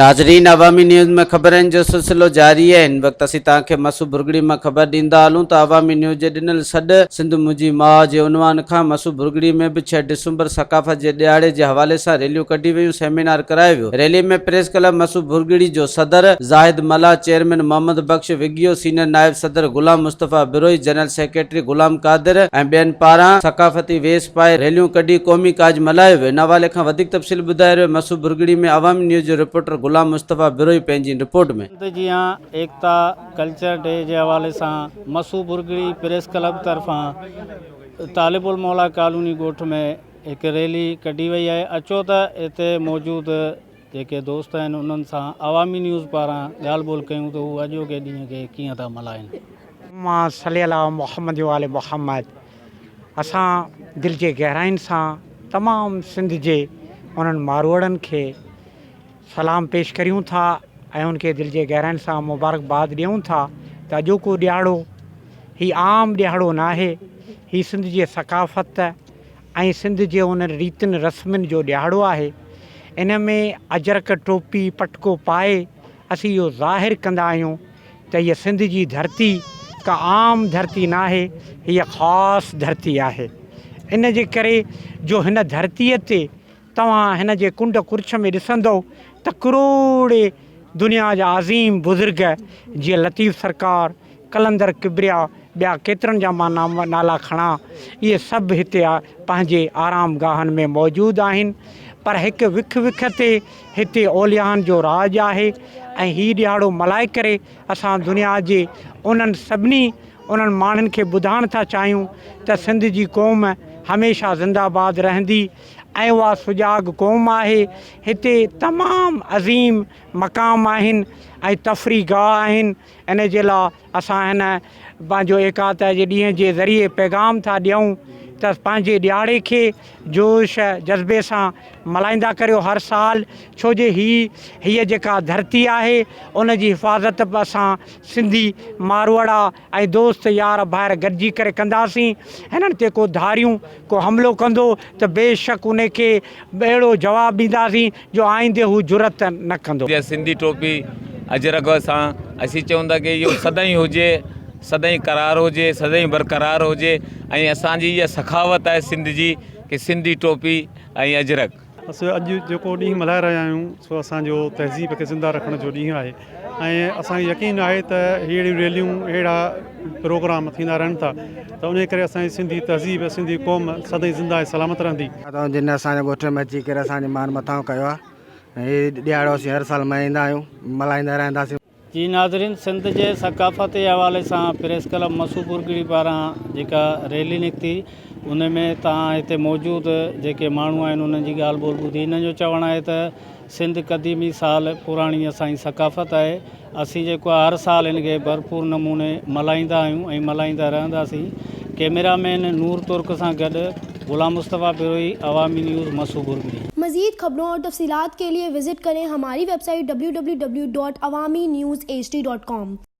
ناظرين عوامي نيوز ۾ خبرن جو سلسلو جاري آهي هن وقت اسين توهان کي مسو ڀرڳڙي مان خبر ڏيندا هلون ته عوامي نيوز جي ڏنل سڏ سنڌ منهنجي ماء جي عنوان کان مسو ڀرڳڙي ۾ به ڇهه ڊسمبر ثقافت جي ڏهاڙي جي حوالي سان ريليون ڪڍي ويون سيمينار ڪرايو ويو rally ۾ press club Masu Bhurgri جو صدر زاهد ملاح چيئرمين محمد بخش وڳيو سينئر نائب صدر غلام مصطفيٰ بروهي جنرل سيڪريٽري غلام قادر ۽ ٻين پاران ثقافتي ويس پائي ريليون ڪڍي قومي ڪاڄ ملهايو ويو. ان حوالي کان وڌيڪ تفصيل ٻڌائي رهيو مسو ڀرڳڙي ۾ عوامي نيوز جو رپورٽر غلام مصطفيٰ بروهي پنهنجي هن رپورٽ ۾. سنڌ جيان ايڪتا ڪلچر ڊي جي حوالي سان مسو ڀرڳڙي پريس ڪلب طرفان طالب الموليٰ ڪالوني ڳوٺ ۾ هڪ ريلي ڪڍي وئي آهي اچو ته هتي موجود جيڪي دوست آهن انهن سان عوامي نيوز پاران ڳالهه ٻولهه ڪيون ته هو اڄوڪي ڏينهن کي ڪيئن ٿا ملهائين. اللهم صلي علي محمد وآل محمد اسان دل جي گهراين سان تمام سنڌ جي انهن ماروئڙن کي سلام پيش ڪريون ٿا ۽ ان کي دل جي گهراين سان مبارڪباد ڏيون ٿا ته اڄوڪو ڏهاڙو هي عام ڏهاڙو ناهي هي سنڌ جي ثقافت ۽ سنڌ جي انهن ريتن رسمن جو ڏهاڙو آهي ان ۾ اجرڪ ٽوپي پٽڪو پائي اسين اهو ظاهر ڪندا آهيون ته هيء سنڌ جي ڌرتي ڪا عام ڌرتي ناهي، هيء خاص ڌرتي آهي. ان جي ڪري جو هن ڌرتيء تي توهان هن جي ڪنڊ ڪڙڇ ۾ ڏسندؤ ته ڪروڙين دنيا جا عظيم بزرگ جيئن لطيف سرڪار، قلندر ڪبريا، ٻيا ڪيترن جا مان نالا کڻان، اهي سڀ هتي پنهنجي آرام گاهن ۾ موجود آهن. پر هڪ وک وک تي هتي اوليائن جو راڄ آهي ۽ هي ڏهاڙو ملهائي ڪري اسان دنيا جي انهن سڀني انهن ماڻهن کي ٻڌائڻ ٿا چاهيون ته سنڌ جي قوم هميشه زنده باد رهندي ۽ اها سجاڳ قوم آهي هتي تمام عظيم مقام آهن ۽ تفريح گاهه آهن ان جي لاء اسان هن پنهنجو ايڪاته جي ڏينهن جي ذريعي پيغام ٿا ڏيون ته پنهنجي ڏهاڙي کي جوش جذبي سان ملهائيندا ڪريو هر سال ڇو جي هي هيء جيڪا ڌرتي آهي ان جي حفاظت به اسان سنڌي ماروئڙا ۽ دوست يار ڀائر گڏجي ڪري ڪنداسين هنن تي ڪو ڌاريون ڪو حملو ڪندو ته بيشڪ ان کي اهڙو جواب ڏينداسين جو آئيندي هو جرئت نه ڪندو. جيئن سنڌي ٽوپي اجرڪ سان اسين چئون ٿا ڪي اهو سدائين هجي سدائين قرار هجي سدائين برقرار هجي ۽ اسان جي اها سخاوت آهي سنڌ جي ڪي سنڌي ٽوپي ۽ اجرڪ. اسين اڄ جيڪو ڏينهن ملهائي رهيا آهيون سو اسان جو تهذيب کي زنده رکڻ جو ڏينهن آهي ۽ اسان کي يقين آهي ته هي اهڙيون ريليون اهڙا پروگرام ٿيندا رهن ٿا ته انهي ڪري اسان جي سنڌي تهذيب سنڌي قوم سدائين زنده ۽ سلامت رهندي. تون جن اسان جي ڳوٺ ۾ اچي ڪري اسان جي مان مٿانهون ڪيو آهي ۽ هي ڏهاڙو اسين هر سال ملهائيندا آهيون ملهائيندا رهنداسين. جي ناظرين سنڌ جي ثقافتي حوالي سان پريس ڪلب مسو پورڳڙي پاران جيڪا ريلي نڪتي ان ۾ توهان هتي موجود جيڪي ماڻهو آهن انهن جي ڳالهه ٻولهه ٻڌي انهن جو چوڻ آهي ته سنڌ قديمي سال پراڻي اسان جي ثقافت آهي اسين جيڪو آهي هر سال ان کي ڀرپور نموني ملهائيندا آهيون ۽ ملهائيندا رهنداسين ڪئميرا مين نور ترڪ سان گڏ غلام مصطفيٰ بروهي عوامي نيوز مسو ڀرڳڙي. مزيد خبرون اور تفصيلات کے لئے وزٽ کریں ہماری web site www.awamiNewsHD.com.